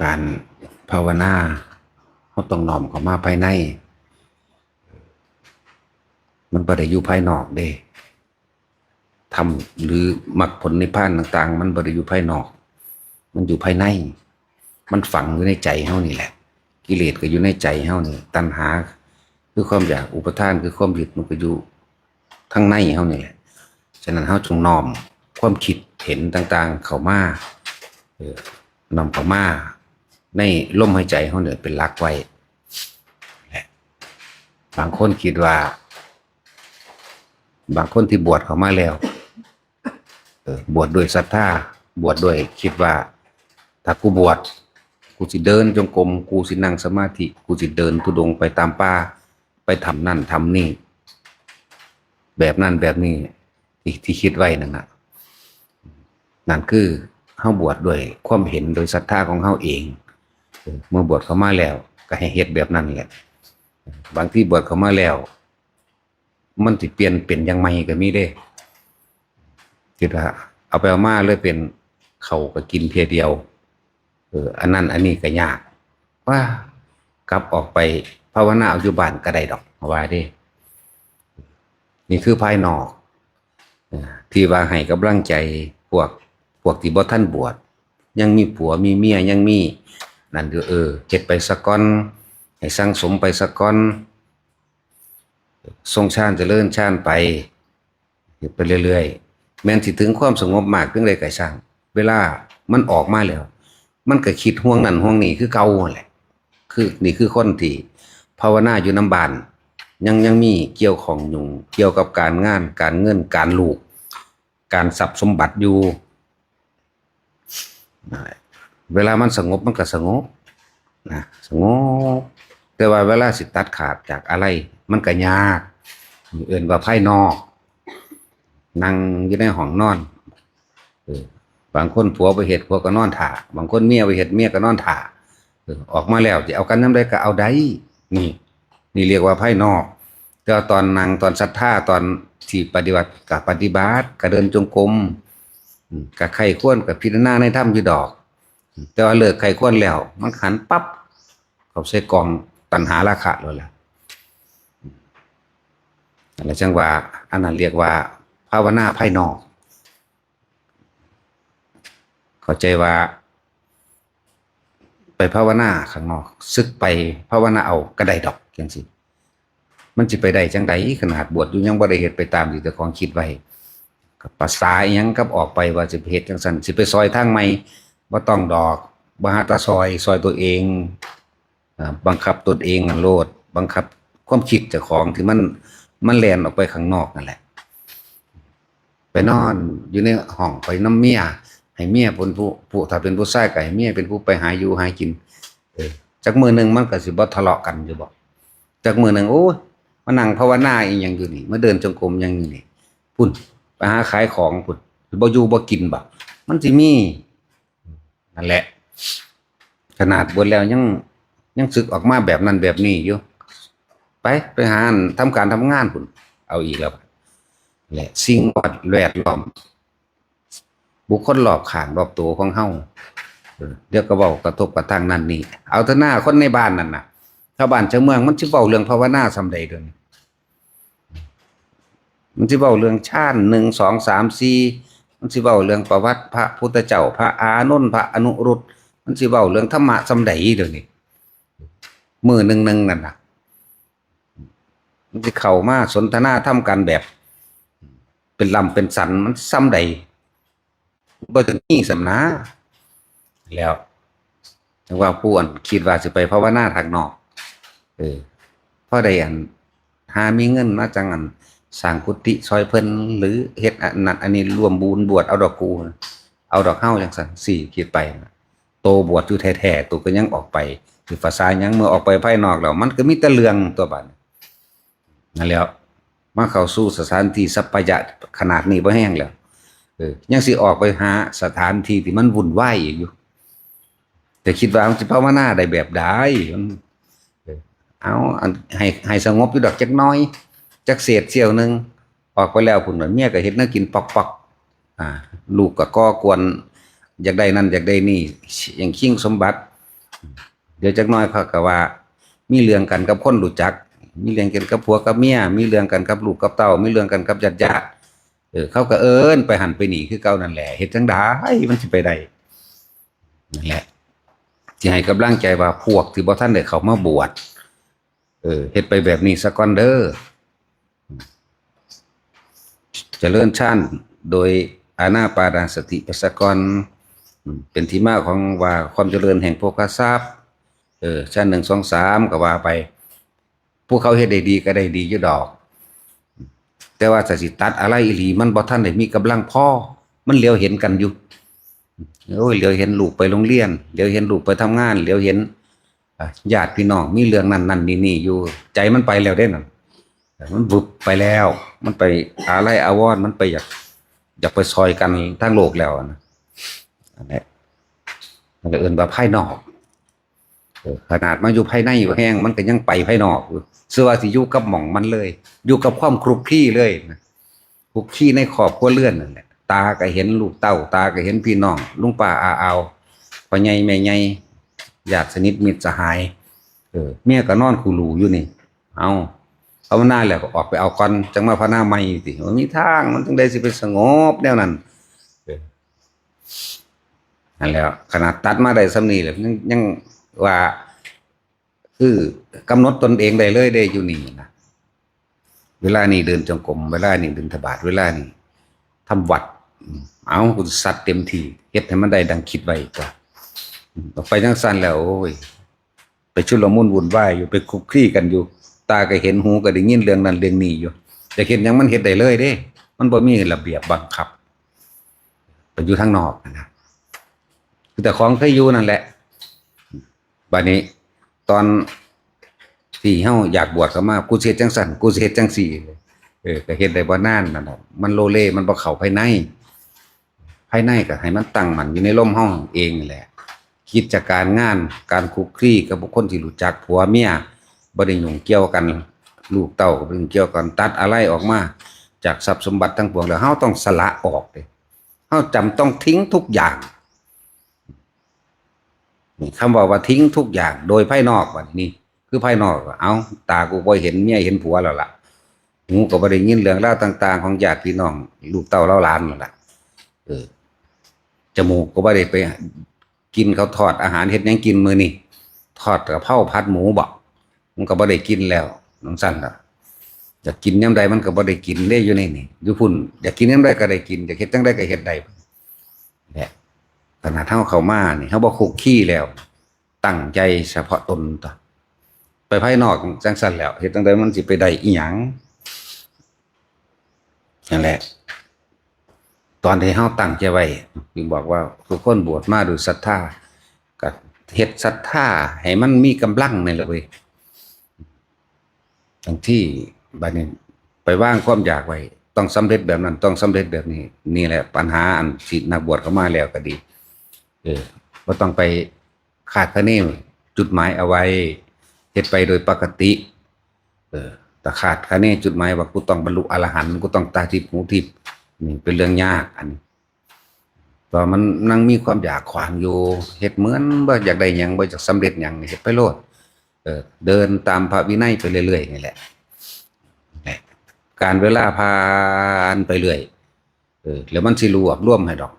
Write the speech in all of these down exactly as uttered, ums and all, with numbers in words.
การภาวนา เราต้องน้อมเข้ามาภายใน มันบ่ได้อยู่ภายนอกเด้ ธรรมหรือมรรคผลนิพพานต่างๆ มันบ่ได้อยู่ภายนอก มันอยู่ภายใน มันฝังอยู่ในใจเรานี่แหละ กิเลสก็อยู่ในใจเรานี่ ตัณหา คือความอยาก อุปาทาน คือความยึด มันก็อยู่ทางในเรานี่แหละ ฉะนั้นเราจงน้อมความคิดเห็นต่างๆ เข้ามา เออ น้อมเข้ามา ในลมหายใจเราเนี่ยเป็นหลักไว้ และบางคนคิดว่า บางคนที่บวชเข้ามาแล้ว เออ บวชด้วยศรัทธา บวชด้วยคิดว่า ถ้ากูบวช กูสิเดินจงกรม กูสินั่งสมาธิ กูสิเดินธุดงค์ไปตามป่า ไปถ้ำนั่นถ้ำนี่ แบบนั่นแบบนี้ ที่ ที่คิดไว้นั่นนะ นั่นคือเราบวชด้วยความเห็นโดยศรัทธาของเราเอง เออ เมื่อบวชเข้ามาแล้ว ก็ให้เฮ็ดแบบนั้นแหละ บางทีบวชเข้ามาแล้ว มันสิเปลี่ยนเป็นอย่างใหม่ก็มีเด้ คิดว่าเอาไปเอามาเลยเป็น เขาก็กินเทื่อเดียว เออ อันนั้นอันนี้ก็ยาก ว่า กลับออกไปภาวนาเอาอยู่บ้านก็ได้ดอก ว่าเด้ นี่คือภายนอก เออ ที่ว่าให้กำลังใจพวก พวกที่บ่ทันบวช ยังมีผัวมีเมีย ยังมีนั่นอยู่ เออ เฮ็ดไปซะก่อน ให้สั่งสมไปซะก่อน ทรงฌานเจริญฌานไป เฮ็ดไปเรื่อยๆ แม้นสิถึงความสงบมากเพียงใดก็ช่าง เวลามันออกมาแล้ว มันก็คิดห่วงนั่นห่วงนี่คือเก่านั่นแหละ คือ นี่คือคนที่ภาวนาอยู่นำบ้าน ยัง ยังมีเกี่ยวข้องยุ่งเกี่ยวกับการงาน การเงิน การลูก การทรัพย์สมบัติอยู่ เวลามันสงบมันก็สงบนะ สงบ แต่ว่าเวลาสิตัดขาดจากอะไร มันก็ยาก เอิ้นว่าภายนอก นั่งอยู่ในห้องนอน เออ บางคนผัวไปเฮ็ด ผัวก็นอนท่า บางคนเมียไปเฮ็ด เมียก็นอนท่า เออ ออกมาแล้วสิเอากันยามใดก็เอาได้ นี่ นี่เรียกว่าภายนอก แต่ว่าตอนนั่ง ตอนศรัทธา ตอนที่ปฏิบัติ ก็ปฏิบัติ ก็เดินจงกรม อืม ก็ใคร่ครวญ ก็พิจารณาในธรรมอยู่ดอก แต่ว่าเลิกใคร่ครวญแล้ว มันหันปั๊บ เข้าใส่กองตัณหาราคะเลยล่ะ อันนั้นจังว่า อันนั้นเรียกว่าภาวนาภายนอก เข้าใจว่า ไปภาวนาข้างนอก สึกไปภาวนาเอาก็ได้ดอกจังซี่ มันสิไปได้จังใด ขนาดบวชอยู่ยังบ่ได้เฮ็ดไปตามที่เจ้าของคิดไว้ ก็ภาษาอิหยังกับออกไปว่าสิไปเฮ็ดจังซั่น สิไปซอยทางใหม่ บ่ต้องดอก บ่หาแต่ซอย ซอยตัวเอง อ่า บังคับตนเองนั่นโลด บังคับความคิดเจ้าของที่มัน มันแล่นออกไปข้างนอกนั่นแหละ ไปนอนอยู่ในห้อง ไปนำเมีย ให้เมียเป็นผู้ ผู้ ถ้าเป็นผู้ชายก็ให้เมียเป็นผู้ไปหาอยู่หากิน เออ จักมื้อหนึ่งมันก็สิบ่ทะเลาะกันอยู่บ่ จักมื้อหนึ่ง โอ้ย มานั่งภาวนาอีหยังอยู่นี่ มาเดินจงกรมหยังอยู่นี่ พุ้น ไปหาขายของพุ้น สิบ่อยู่บ่กินบ่ มันสิมี นั่นแหละ ขนาดบวชแล้วยัง ยังสึกออกมาแบบนั้นแบบนี้อยู่ ไป ไปหาทำการทำงานพุ้น เอาอีกแล้ว และสิ่งแวดล้อม บุคคลรอบข้างรอบตัวของเฮา เออ เดี๋ยวก็เว้ากระทบกระทั่งนั่นนี่ เอาเถอะหน้า คนในบ้านนั่นน่ะ ชาวบ้านชาวเมืองมันสิเว้าเรื่องภาวนาส่ำใดเดี๋ยวนี้ มันสิเว้าเรื่องฌาน หนึ่ง สอง สาม สี่ มันสิเว้าเรื่องประวัติพระพุทธเจ้า พระอานนท์ พระอนุรุต มันสิเว้าเรื่องธรรมะส่ำใดเดี๋ยวนี้ มื้อหนึ่งหนึ่งนั่นน่ะ มันสิเข้ามาสนทนาธรรมกันแบบ เป็นลำเป็นสัน มันส่ำใด บ่ถึงมีส่ำนา แล้ว จังว่าผู้อันคิดว่าสิไปภาวนาทางนอก เออ พอได้อัน หามีเงินมาจังอัน สร้างกุฏิซอยเพิ่น หรือเฮ็ดอันนั้นอันนี้ ร่วมบุญบวชเอาดอกกู เอาดอกเฮาจังซั่น สิคิดไปนะ โตบวชอยู่แท้ๆ โตก็ยังออกไป สิภาษาหยัง เมื่อออกไปภายนอกแล้ว มันก็มีแต่เรื่องตัวบัดนี้ นั่นแหล้ว มาเข้าสู่สถานที่สัปปายะขนาดนี้บ่แห้งแล้ว เออ ยังสิออกไปหาสถานที่ที่มันวุ่นวายอีกอยู่ แต่คิดว่ามันสิภาวนาได้แบบใด มัน เออ เอา อัน ให้ ให้สงบอยู่ดอกจักหน่อย จักเศษเสี้ยวหนึ่ง ออกไปแล้วพุ้นน่ะ เมียก็เฮ็ดแนวกินปอกๆ อ่า ลูกก็ก่อกวน อยากได้นั่นอยากได้นี่ อยากชิงสมบัติ เดี๋ยวจักหน่อยเขาก็ว่า มีเรื่องกันกับคนรู้จัก มีเรื่องกันกับผัวกับเมีย มีเรื่องกันกับลูกกับเต้า มีเรื่องกันกับญาติญาติ เออ เขาก็เอิ้นไปหั่นไปนี่คือเก่านั่นแหละ เฮ็ดจั่งใดมันสิไปได้ นั่นแหละ สิให้กำลังใจว่าพวกที่บ่ทันได้เข้ามาบวช เออ เฮ็ดไปแบบนี้ซะก่อนเด้อ เจริญฌานโดยอานาปานสติไปซะก่อน อืม เป็นที่มาของว่าความเจริญแห่งโภคทรัพย์ เออ ชั้นหนึ่ง สอง สาม ก็ว่าไป ผู้เขาเฮ็ดได้ดีก็ได้ดีอยู่ดอก แต่ว่าถ้าสิตัดอะไรอีหลี มันบ่ทันได้มีกำลังพอ มันเหลียวเห็นกันอยู่ โอ้ย เหลียวเห็นลูกไปโรงเรียน เหลียวเห็นลูกไปทำงาน เหลียวเห็น อ่ะ ญาติพี่น้องมีเรื่องนั่นนั่นนี่นี่อยู่ ใจมันไปแล้วเด้นั่น มันบุบไปแล้ว มันไปอาลัยอาวรณ์ มันไปอยาก อยากไปซอยกันทางโลกแล้วนะ อันนี้มันก็เอิ้นว่าภายนอก เออ ขนาดมาอยู่ภายในอยู่แฮง มันก็ยังไปภายนอกอยู่ ซื่อว่าสิอยู่กับหม่องมันเลย อยู่กับความคลุกคลีเลยนะ คลุกคลีในครอบครัวเรือนนั่นแหละ ตาก็เห็นลูกเต้า ตาก็เห็นพี่น้อง ลุงป้าอาอาว พ่อใหญ่แม่ใหญ่ ญาติสนิทมิตรสหาย เออ เมียก็นอนคู่หลู่อยู่นี่ เอา ภาวนาแล้วก็ออกไปเอาก่อน จั่งมาภาวนาใหม่ติ มันมีทาง มันจั่งใดสิไปสงบแนวนั้น เออ นั่นแหละ ขนาดตัดมาได้ส่ำนี้แหละ ยัง ยังว่า คือกำหนดตนเองได้เลยเด้ อยู่นี่นะ เวลานี้เดินจงกรม เวลานี้บิณฑบาต เวลานี้ทำวัตร อืม เอา กูซัดเต็มที่ เฮ็ดให้มันได้ดังคิดไว้ก่อน อืม ออกไปจั่งซั่นแล้ว โอ้ย ไปชุลมุนวุ่นวายอยู่ ไปคลุกคลีกันอยู่ ตาก็เห็น หูก็ได้ยินเรื่องนั้นเรื่องนี้อยู่ จะเฮ็ดหยังมันเฮ็ดได้เลยเด้ มันบ่มีระเบียบบังคับ ไปอยู่ทางนอกนะ คือแต่ของเคยอยู่นั่นแหละ บัดนี้ ตอนที่เฮาอยากบวชเข้ามา กูสิเฮ็ดจั่งซั่น กูสิเฮ็ดจั่งซี่ เออ ก็เฮ็ดได้บ่นานนั่นน่ะ มันโลเล มันบ่เข้าภายใน ภายในก็ให้มันตั้งมั่นอยู่ในลมเฮาเองนี่แหละ กิจการงาน การคลุกคลีกับบุคคลที่รู้จัก ผัวเมีย บ่ได้ยุ่งเกี่ยวกัน ลูกเต้าก็บ่ได้ยุ่งเกี่ยวกัน ตัดอะไรออกมาจากทรัพย์สมบัติทั้งปวงแล้ว เฮาต้องสละออกเด้ เฮาจำต้องทิ้งทุกอย่าง นี่คำว่า ว่าทิ้งทุกอย่างโดยภายนอก บัดนี้ คือภายนอก เอา ตากูบ่เห็นเมียเห็นผัวแล้วล่ะ หูก็บ่ได้ยินเรื่องราวต่างๆ ของญาติพี่น้อง ลูกเต้าเหล่าหลานแล้วล่ะ เออ จมูกก็บ่ได้ไปกินเขาทอดอาหาร เฮ็ดหยังกินมื้อนี้ ทอดกะเพราผัดหมูบ่ มันก็บ่ได้กินแล้ว จั่งซั่นล่ะ อยากกินยามใดมันก็บ่ได้กินเด้ อยู่ในนี่ อยู่พุ้น อยากกินยามใดก็ได้กิน อยากเฮ็ดจั่งใดก็เฮ็ดได้ แหละ ขนาดเฮาเข้ามานี่ เฮาบ่คลุกคลีแล้ว ตั้งใจเฉพาะตนตั๊ว ไปภายนอกจั่งซั่นแล้ว เฮ็ดจั่งใดมันสิไปได้อิหยัง นั่นแหละ ตอนที่เฮาตั้งใจไว้ จึงบอกว่าทุกคนบวชมาด้วยศรัทธา ก็เฮ็ดศรัทธาให้มันมีกำลังนี่แหละเว้ย บางทีบัดนี้ไปวางความอยากไว้ ต้องสำเร็จแบบนั้น ต้องสำเร็จแบบนี้ นี่แหละปัญหาอันที่นักบวชเข้ามาแล้วก็ดี เออ บ่ต้องไปคาดคะเนจุดหมายเอาไว้ เฮ็ดไปโดยปกติ เออ แต่คาดคะเนจุดหมายว่ากูต้องบรรลุอรหันต์ กูต้องตาทิพย์หูทิพย์ นี่เป็นเรื่องยาก อันนี้ เพราะมันยังมีความอยากขวางอยู่ เฮ็ดเหมือนบ่อยากได้หยัง บ่อยากสำเร็จหยัง นี่เฮ็ดไปโลด เออ เดินตามพระวินัยไปเรื่อยๆ นี่แหละ นี่แหละ การเวลาผ่านไปเรื่อย เออ แล้วมันสิรวบรวมให้ดอก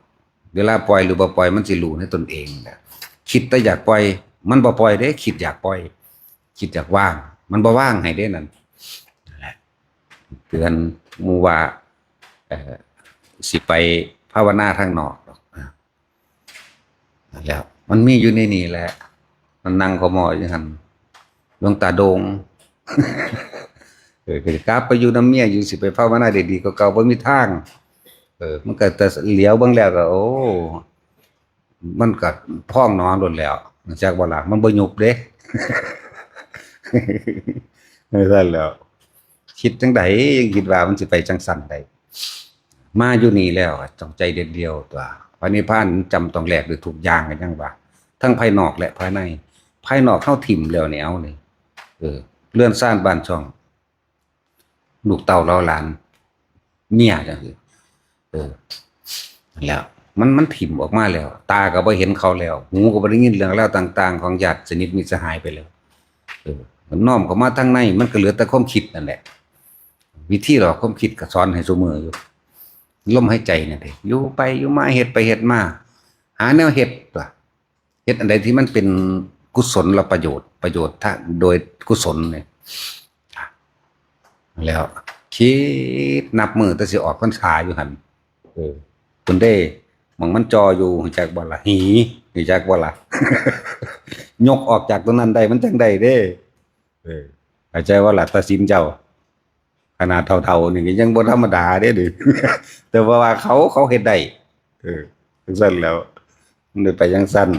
เวลาปล่อยหรือบ่ปล่อย มันสิรู้ในตนเองแหละ คิดแต่อยากปล่อย มันบ่ปล่อยเด้ คิดอยากปล่อย คิดอยากว่าง มันบ่ว่างให้เด้นั่น นั่นแหละ เตือนหมู่ว่า เอ่อ สิไปภาวนาทางนอกดอก อ่ะ นั่นแหล้ว มันมีอยู่ในนี่แหละ มันนั่งขมออยู่หั่น หลวงตาโดง เออ ก็สิกลับไปอยู่นำเมียอยู่ สิไปภาวนาได้ดีกว่าเก่า บ่มีทาง เออ มันก็แต่เหลียวเบิ่งแล้วก็ โอ้ มันก็พองหนอโลดแล้ว จักบ่ล่ะ มันบ่ยุบเด้ นั่นแหล้ว คิดจั่งใดยังคิดว่ามันสิไปจั่งซั่นได้ มาอยู่นี่แล้วต้องใจเด็ดเดี่ยวตั๊ว พระนิพพานจำต้องแลกด้วยทุกอย่าง ก็ยังว่า ทั้งภายนอกและภายใน ภายนอกเฮาถิ่มแล้วแนวนี่ เออ เรือนซานบ้านช่อง ลูกเต้าเหล่าหลาน เมียจั่งซี้ เออ นั่นแหล้ว มัน มันถิ่มออกมาแล้ว ตาก็บ่เห็นเขาแล้ว หูก็บ่ได้ยินเรื่องราวต่างๆ ของญาติสนิทมิตรสหายไปแล้ว เออ มันน้อมเข้ามาทางใน มันก็เหลือแต่ความคิดนั่นแหละ วิธีหลอกความคิดก็สอนให้ซุมื้ออยู่ ลมหายใจนั่นเด้ อยู่ไปอยู่มา เฮ็ดไปเฮ็ดมา หาแนวเฮ็ดตั๊ว เฮ็ดอันใดที่มันเป็นกุศลประโยชน์ ประโยชน์ทาง โดยกุศลเนี่ย แล้วคิดนับมื้อแต่สิออกพรรษาอยู่หั่น เออ พุ้นเด้ หม่องมันจ่ออยู่ รู้จักบ่ล่ะ หี รู้จักบ่ล่ะ ยกออกจากตรงนั้นได้ มันจั่งได้เด้ เออ เข้าใจบ่ล่ะ ตาสินเจ้า ขนาดเฒ่าๆ นี่ก็ยังบ่ธรรมดาเด้ เด้อ แต่ว่า ว่าเขา เขาเฮ็ดได้ เออ จั่งซั้นแหล้ว มันได้ไปจั่งซั้น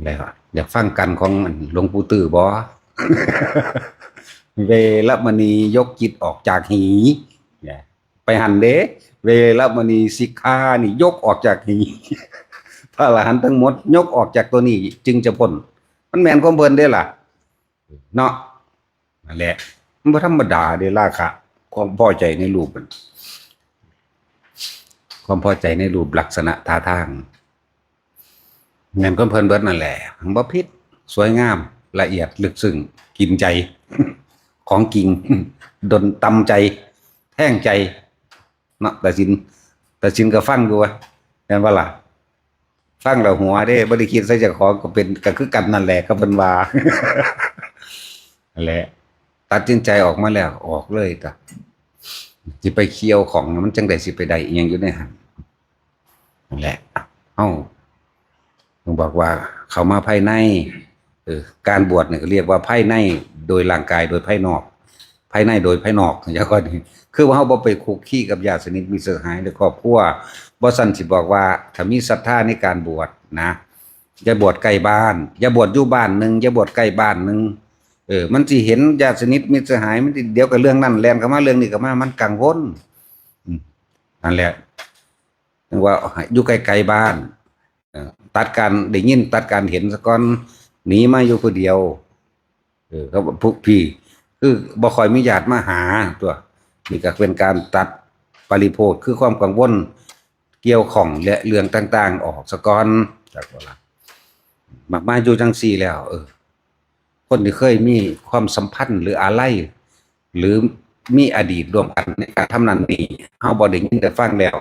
แล้ว อยากฟังกันของหลวงปู่ตื้อบ่ เวรมณียกจิตออกจากหี เนี่ย ไปหั่นเด้ เวรมณีสิกขานี่ยกออกจากหี พระอรหันต์ทั้งหมดยกออกจากตัวนี้จึงจะพ้น มันแม่นความเพิ่นเด้ล่ะ เนาะ นั่นแหละ มันบ่ธรรมดาเด้ ราคะ ความพอใจในรูปมัน ความพอใจในรูปลักษณะท่าทาง แม่นของเพิ่นเบิดนั่นแหละ บ่ผิด สวยงาม ละเอียด ลึกซึ้ง กินใจ ของจริง ดนตำใจ แทงใจ เนาะ ตาสิน ตาสินก็ฟังอยู่ว่า แม่นบ่ล่ะ ฟังแล้วหัวเด้ บ่ได้คิดใส่เจ้าของ ก็เป็น ก็คือกันนั่นแหละ ก็เพิ่นว่า นั่นแหละ ตัดสินใจออกมาแล้ว ออกเลยก็ สิไปเกี่ยวของ มันจั่งใดสิไปได้อิหยังอยู่ในหั่น นั่นแหละ เฮา ต้องบอกว่าเข้ามาภายใน เออ การบวชเนี่ยก็เรียกว่าภายในโดยร่างกาย โดยภายนอก ภายในโดยภายนอก อย่างก่อน คือว่าเฮาบ่ไปคุกคีกับญาติสนิทมิตรสหายหรือครอบครัว บ่ซั้นสิบอกว่า ถ้ามีศรัทธาในการบวชนะ อย่าบวชใกล้บ้าน อย่าบวชอยู่บ้านหนึ่ง อย่าบวชใกล้บ้านหนึ่ง เออ มันสิเห็นญาติสนิทมิตรสหาย มันสิเดี๋ยวก็เรื่องนั้นแล่นเข้ามา เรื่องนี้เข้ามา มันกังวล อืม นั่นแหละ จั่งว่าอยู่ไกลๆบ้าน เอ่อ ตัดการได้ยิน ตัดการเห็นซะก่อน หนีมาอยู่ผู้เดียว เออ เขาบอกพวกพี่ คือบ่ค่อยมีญาติมาหาตั๊ว นี่ก็เป็นการตัดปริโภค คือความกังวลเกี่ยวข้องและเรื่องต่างๆ ออกซะก่อน จักว่าล่ะ มา มาอยู่จั่งซี้แล้ว เออ คนที่เคยมีความสัมพันธ์หรืออาลัย หรือมีอดีตร่วมกันในการทำนั่นนี่ เฮาบ่ได้ยินได้ฟังแล้ว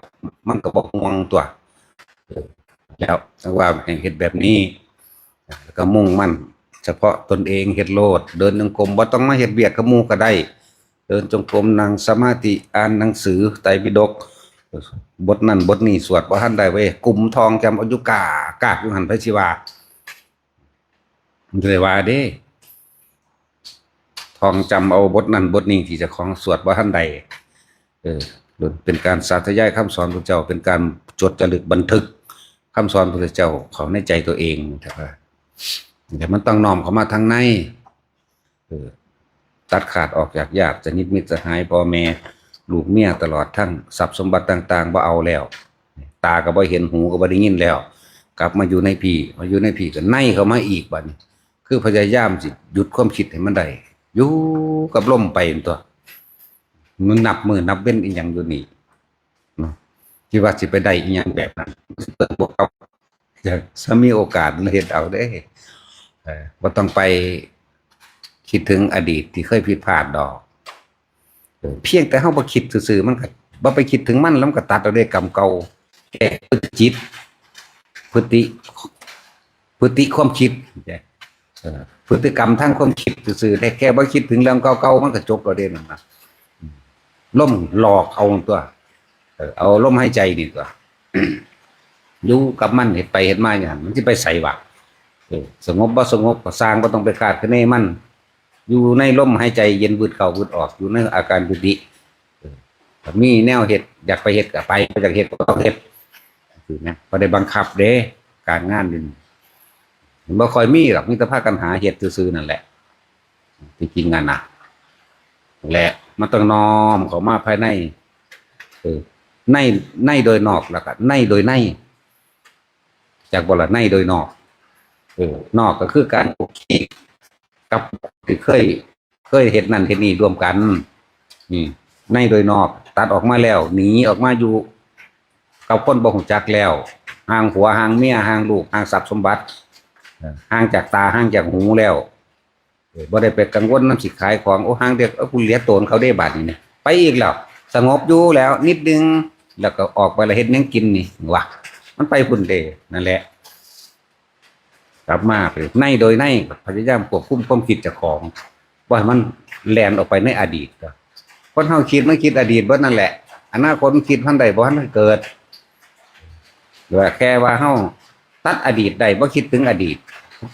มันก็บ่ห่วงตั๊ว เออ แล้วจั่งว่าให้เฮ็ดแบบนี้ แล้วก็มุ่งมั่นเฉพาะตนเอง เฮ็ดโลด เดินจงกรม บ่ต้องมาเฮ็ดเวียกกับหมู่ก็ได้ เดินจงกรม นั่งสมาธิ อ่านหนังสือไตรปิฎก บทนั่นบทนี้สวดบ่ทันได้เว้ย กุมทองจำเอาอยู่กากๆอยู่หั่น ไผสิว่า มันสิได้ว่าเด้ ท่องจำเอาบทนั่นบทนี้ที่เจ้าของสวดบ่ทันได้ เออ เป็นการสาธยายคำสอนพระเจ้า เป็นการจดจารึกบันทึกคำสอนพระเจ้าเข้าในใจตัวเอง แต่ว่า แต่มันต้องน้อมเข้ามาทางใน เออ ตัดขาดออกจากญาติสนิทมิตรสหาย พ่อแม่ ลูกเมีย ตลอดทั้งทรัพย์สมบัติต่างๆ บ่เอาแล้ว ตาก็บ่เห็น หูก็บ่ได้ยินแล้ว กลับมาอยู่ในพี้ มาอยู่ในพี้ก็ในเข้ามาอีกบัดนี้ คือพยายามสิหยุดความคิดให้มันได้ อยู่กับลมไปตั๊ว มันนับมื้อนับเว็นอีหยังอยู่นี่ เนาะ ที่ว่าสิไปได้อีหยังแบบนั้น เปิดบ่เข้า จะ ถ้ามีโอกาสเฮ็ดเอาเด้ เออ บ่ต้องไปคิดถึงอดีตที่เคยผิดพลาดดอก เออ เพียงแต่เฮาบ่คิดซื่อๆ มันก็ บ่ไปคิดถึงมัน แล้วมันก็ตัดเอาเด้กรรมเก่า แก้พฤติจิต พฤติ พฤติความคิด เออ พฤติกรรมทางความคิดซื่อๆ แต่แค่บ่คิดถึงเรื่องเก่าๆ มันก็จบแล้วเด้นั่นนะ ลมหลอกเอาตั๊ว เออ เอาลมหายใจนี่ตั๊ว อยู่กับมัน เฮ็ดไปเฮ็ดมาอย่างนั้น มันสิไปไสวะ เออ สงบบ่สงบก็ซ่าง บ่ต้องไปคาดคะเนมัน อยู่ในลมหายใจเย็นวืดเข้าวืดออก อยู่ในอาการปีติ เออ ถ้ามีแนวเฮ็ด อยากไปเฮ็ดก็ไป บ่อยากเฮ็ดก็ต้องเฮ็ด คือนะ บ่ได้บังคับเด้ การงานนี่ มันบ่ค่อยมีหรอก มีแต่พากันหาเฮ็ดซื่อๆ นั่นแหละ ที่จริงอะนะ และมันต้องน้อมเข้ามาภายใน เออ ใน ในโดยนอก แล้วก็ในโดยใน จักบ่ล่ะ ในโดยนอก เออ นอกก็คือการคุกคีกับที่เคย เคยเฮ็ดนั่นเฮ็ดนี่ร่วมกัน อืม ในโดยนอก ตัดออกมาแล้ว หนีออกมาอยู่ กับคนบ่ฮู้จักแล้ว ห่างผัว ห่างเมีย ห่างลูก ห่างทรัพย์สมบัติ เออ ห่างจากตา ห่างจากหูแล้ว เออ บ่ได้ไปกังวลนำสิขายของ โอ้ ห่างเดียว เอ้า กูเหลือโตนเขาเด้ บาดนี้เนี่ย ไปอีกแล้ว สงบอยู่แล้วนิดนึง แล้วก็ออกไปละเฮ็ดหยังกินนี่ ว่ะ มันไปพุ้นเด้ นั่นแหละ กลับมาไปในโดยใน พยายามควบคุมความคิดเจ้าของ บ่ให้มันแล่นออกไปในอดีต คนเฮาคิดมันคิดอดีตเบิดนั่นแหละ อนาคตมันคิดพันใดบ่ทันเกิด หรือว่าแค่ว่าเฮาตัดอดีตได้ บ่คิดถึงอดีต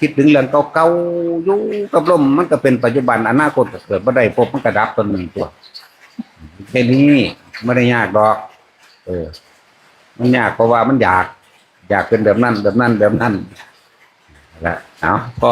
คิดถึงเรื่องเก่าๆ อยู่กับลม มันก็เป็นปัจจุบัน อนาคตก็เกิดบ่ได้ ภพมันก็ดับตนหนึ่งตัว แค่นี้ บ่ได้ยากดอก เออ มันยากเพราะว่ามันอยาก อยากเป็นแบบนั้น แบบนั้น แบบนั้น ละ เอา พอ